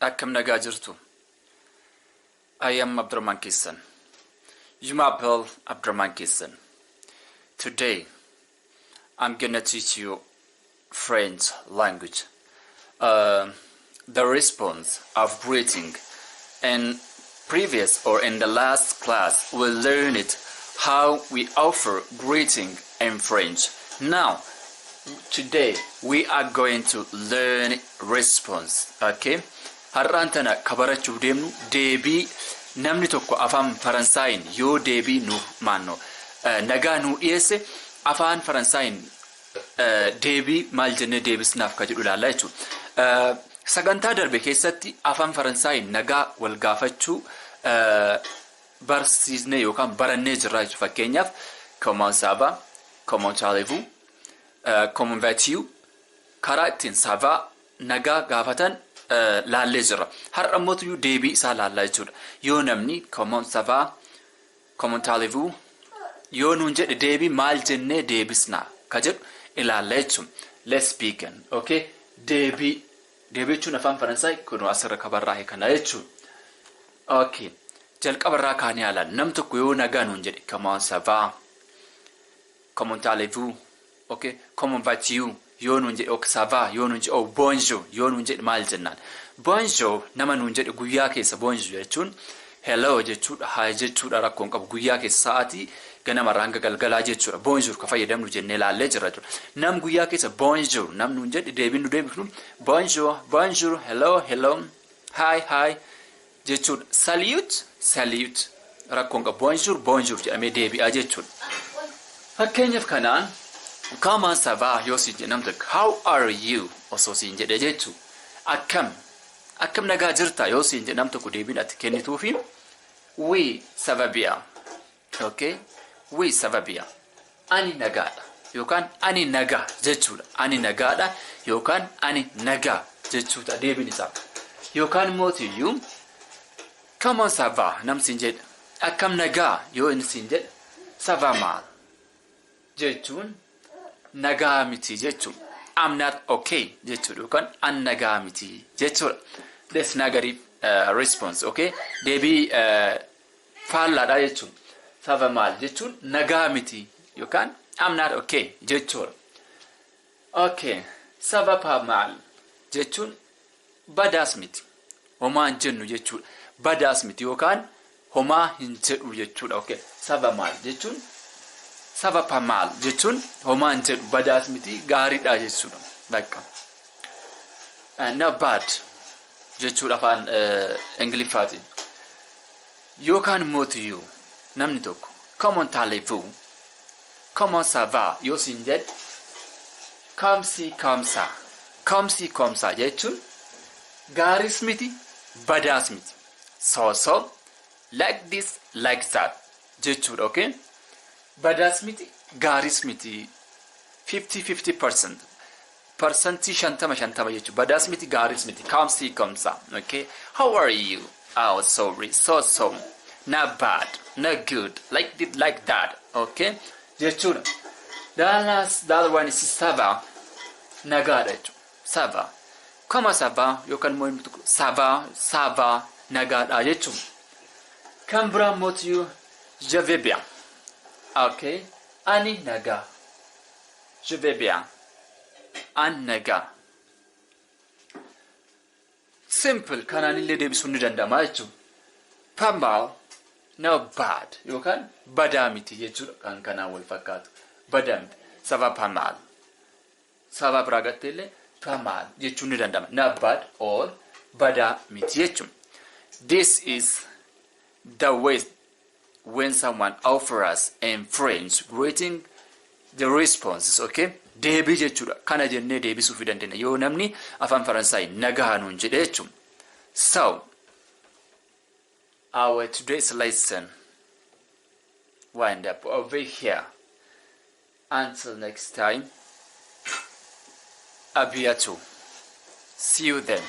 Akkam nagaa jirtu? I am Abdurrahman Kissan. Je m'appelle Abdurrahman Kissan. Today, I'm gonna teach you French language. The response of greeting. In previous or in the last class, we learned it how we offer greeting in French. Now, today we are going to learn response. Okay? Har'aan tana ka barachuuf deemnu deebii namni tokko afaan Faransaayin yoo deebii nuuf maanno nagaa nuu dhiyeesse, afaan Faransaayin deebii maal jennee deebisnaaf ka jedhu ilaalla jechuudha. Sagantaa darbe keessatti afaan Faransaayin nagaa wal gaafachuu barsiisnee yookaan barannee jirra jechuudha. Fakkeenyaaf, comment ça va, comment allez-vous, comment vas-tu, karaa ittiin ça va nagaa gaafatan laallee jirra. Har'a immoo deebii isaa laallaa jechuudha. Yoo namni comment ça va, comment allez-vous yoo nuun jedhe, deebii maal jennee deebisna ka jedhu ilaalla jechuudha. Let's begin. Okay? Deebii. Deebii jechuun afaan Faransaay kun asirra kabarraa'e kana jechuudha. Okay. Jalqabarraa kaanee haalaan nam tokko yoo nagaa nuun jedhe, comment ça va, comment allez-vous, okay, comment vas-tu yoo nuun jedhe, okay, ça va yoo nuun jedhe, oh, bonjour yoo nuun jedhe maal jennaan? Bonjour nama nuun jedhe guyyaa keessa, bonjour jechuun hello jechuudha, hi jechuudha, rakkoon qabu. Guyyaa keessa sa'aatii ganamarraa hanga galgalaa jechuudha. Bonjour ka fayyadamnu jennee laallee jirra jechuudha. Nam guyyaa keessa bonjour nam nuun jedhe, deebiin nu deebifnu bonjour, bonjour, hello, hello, hi, hi jechuudha. Salut, salut, rakkoon qabu. Bonjour, bonjour jedhamee deebi'aa jechuudha. Fakkeenyaaf kanaan comment ça va yoo siin jedhe, nam tokko how are you osoo siin jedhe jechuudha. Akkam akkam, nagaa jirta yoo siin jedhe nam tokko, deebiin ati kennituufi oui, ça va bien. Okay? Oui, ça va bien. Ani nagaadha yookaan ani nagaa jechuudha. Ani nagaadha yookaan ani nagaa jechuudha deebiin isaa. Yookaan immoo comment ça va nam siin jedhe, akkam nagaa yoo inni siin jedhe, ça va mal jechuun nagaa miti jechuudha. I'm not okay jechuudha yookaan an nagaa miti jechuudha. That's negative response, okay? Deebii faallaadha jechuudha. Ça va mal jechuun nagaa miti yookaan I'm not okay jechuudha. Okay, ça va pas mal jechuun badaas miti. Homaa hin jennu jechuudha. Badaas miti yookaan homaa hin jedhu jechuudha. Okay, ça va mal jechuun, ça va pas mal jechuun homaa hin jedhu, badaas miti, gaariidha jechuudha. Bakka. Not bad jechuudha afaan Ingiliffaatiin. Yookaan immoo namni tokko comment allez-vous, comment ça va yoo siin jedhe, comme ci comme ça, comme ci comme ça jechuun gaaris miti, badaas miti. So so, like this, like that jechuudha, okay? Badaas miti, gaaris miti, 50-50%, 50% jechuudha. Badaas miti, gaaris miti, comme ci comme ça, okay? How are you? Oh, sorry, so so, not bad, not good, like this, like that, okay? Jechuudha. The last, the other one is ça va, nagaadha jechuudha. Ça va. Comment ça va yookaan immoo ça va, ça va, nagaadha jechuudha. Kan biraa immoo je vais bien. Okay. Ani nagaa. Je vais bien. An nagaa. Simple, kanaan illee deebisuun ni danda'ama jechuudha. Pas mal, not bad yookaan badaa miti jechuudha kan kanaan wal fakkaatu. Badaa miti. Ça va pas mal. Ça va biraa gattee illee pas mal jechuun ni danda'ama. Not bad or badaa miti jechuudha. This is the way when someone offers us in French greeting, the responses, okay? Deebii jechuudha. Kana jennee deebisuuf dandeenya. Yoo namni afaan Faransaay nagaa nuun jedhe jechuudha. So, our today's lesson wind up over here. Until next time, à bientôt. See you then.